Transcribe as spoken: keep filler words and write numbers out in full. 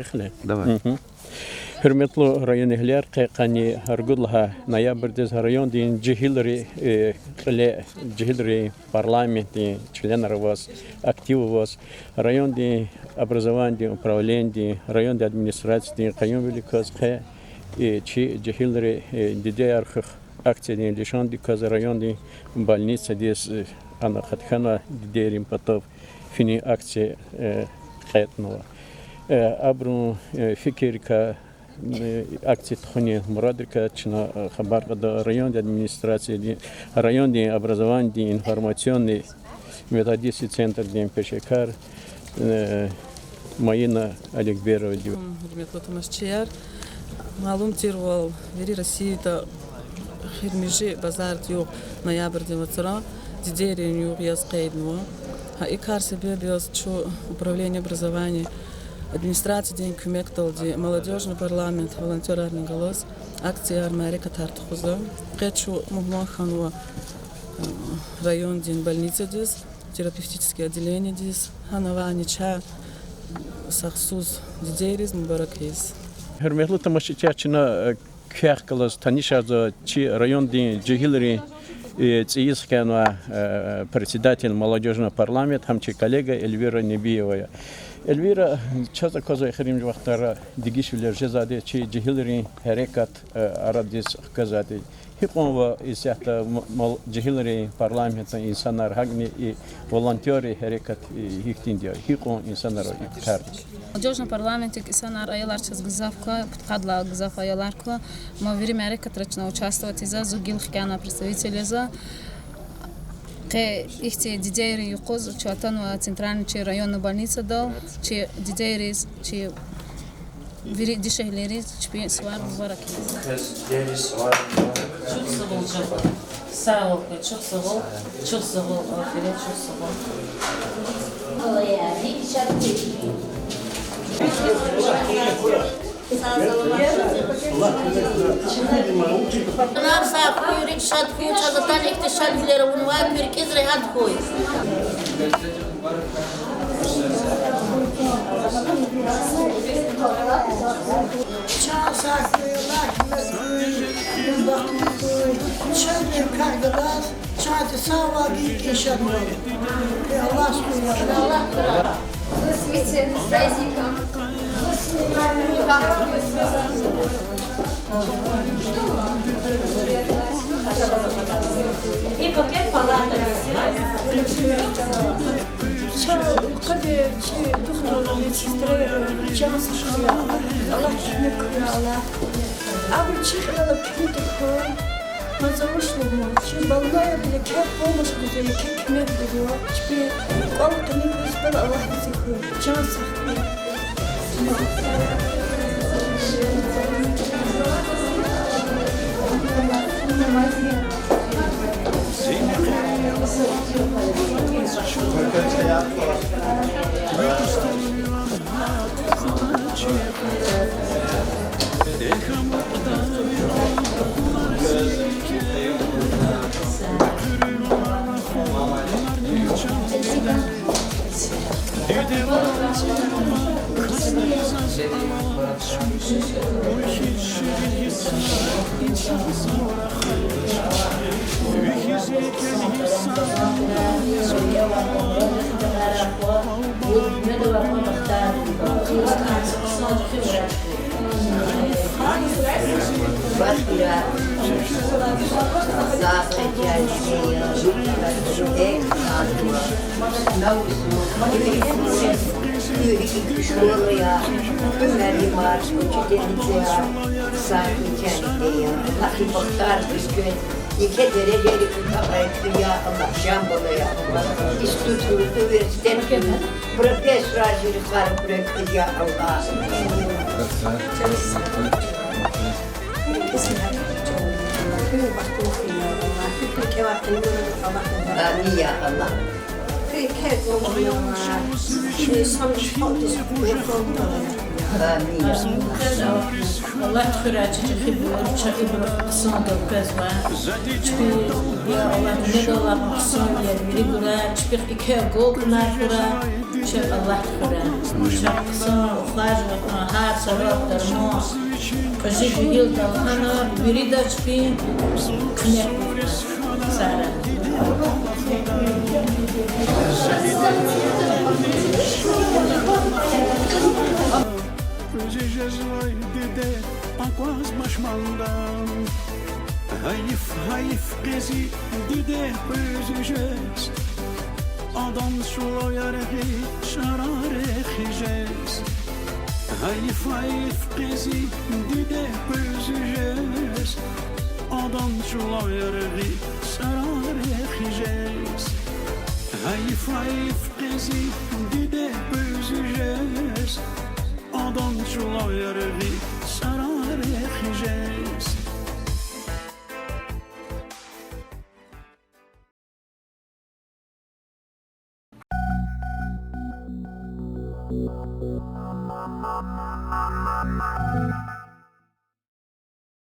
Эхле. Давай. Мгм. Гьуьрметлу районэгьлияр, къе къанни ругуд лагьай ноябрдиз райондин жегьилри, э, кьиле, жегьилрин парламентдин членар аваз, актив аваз, райондин образованидин управленидин, райондин администрациядин къаюмвилик кваз къе, э, чи жегьилри, э, дидеяр хуьх акциядин лишандик кваз райондин больницадиз, э, ана къаткана дидейрин патав финин акция, э, кьетӀнава. Э, абурун, э, фикиррикай, э, акция тухунин мурадрикай чна, э, хабар кьада райондин администрациядин, райондин образованидин информационный методический центрдин пешекар, э, Маина Аликберовади. Гьуьрметлу тамашачияр, малум тирвал, вири Россияда эхиримжи базарди югъ ноябрдин вацра дидейрин югъ яз къейднава. Гьа и кар себеб яз чун управление образования администрациядин куьмекдалди молодёжный парламент волонтёрарни галаз акцияр, мярекатар тухузва. Къе чун мугьман хьанва, э, райондин больницадиз, терапевтический отделениедиз, гьанавайни чна сагъсуз дидейриз мубарак ийиз. Гьуьрметлу тамашачияр, чна, э, квехъ галаз танишарзава чи райондин жегьилрин, э, цӀийиз хкянавай, э, председатель молодёжного парламента, гьам чи коллега Эльвира Небиева я. Эльвира, чаз аквазва эхиримжи вахтара дегишвилер жезвайди, чи жегьилрин гьерекат, э, арадиз хквезвайди. Гьикьван ва исятда м-, мал-, жегьилрин парламентда инсанар, гьакӀни и волонтёррин гьерекат, и, гьихьтинди я, гьикьван инсанар ава и кардик? Молодёжный парламентдик инсанар, аялар чаз гзаф ква, пудкъадалай гзаф аялар ква. Ма вири мярекатра чна участвовать ийизва, зун гила хкяна представитель язва. Къе ихьтин дидейрин юкъуз чун атанва центральный чи районный больницадал, чи дидейриз, чи вири дишегьлийриз чпин сувар мубарак я. Квез дидейриз сувар мубарак. Чухсагъул, чан. Сагъ ol, чухсагъул, чухсагъул, аферин, чухсагъул. Чан сагъ хьуй, рикӀ шад хьуй, чаз атана ихьтин шадвилер авунвай, куь рикӀиз регьят хьуй. Чан сагъ хьуй, Аллагь куьмек хьуй, бахтлу хьуй, чан муькуь галаз, чан сагъвал гайи шадвал. Аллагь хьуй, Аллагь. С праздником! И пакет палаток. Чан къведа чи духтур, медсестра, чан сагъ хьуй, Аллагь куьмек хьуй, Аллагь. Абуру чи кьилел куьмек хьуй. Мад завуч лугьун, чи больнойрилай еке помощь гузва, еке куьмек гузва. Чпи кӀвал къенин квез пел Аллагьдиз куьн. Чан сагъ хьуй. Школая, муаллимар, учительницаяр, сад ичерде я, Аллагьди бахтар хьуй квез, еке дережайрик капӀрай куьн, я Аллагь, чан бала, я Аллагь, институтра, университетра, профессорар, жуьрехар хьурай квез, я Аллагь. Амин, я Аллагь. Амин, я Аллагь. Аллагь хуьрай чи чӀехибур, чан ибур хъсандал къвезвай. Чпи, я Аллагь, дуьньядал алай хъсан вилер вири гурай, чпихъ еке агалкьунар хьурай. Чеб Аллагь хьурай. Чеб хъсан ухаживать авун, гьар са раб дарман, кьуьзуь жегьилдал хьана, виридаз чпин куьмек гуз. Сара. Кьуьзуь жезвай диде акваз машманда. Гьайиф, гьайиф, къе зи диде кьуьзуь жез. Адан чӀулав яргъи чӀарар эхиз жез. Гьайиф, гьайиф, къе зи диде кьуьзуь жез. Адан чӀулав яргъи чӀарар эхиз жез. Гьайиф, гьайиф, къе зи диде кьуьзуь жез. Адан чӀулав яргъи чӀарар эхиз жез.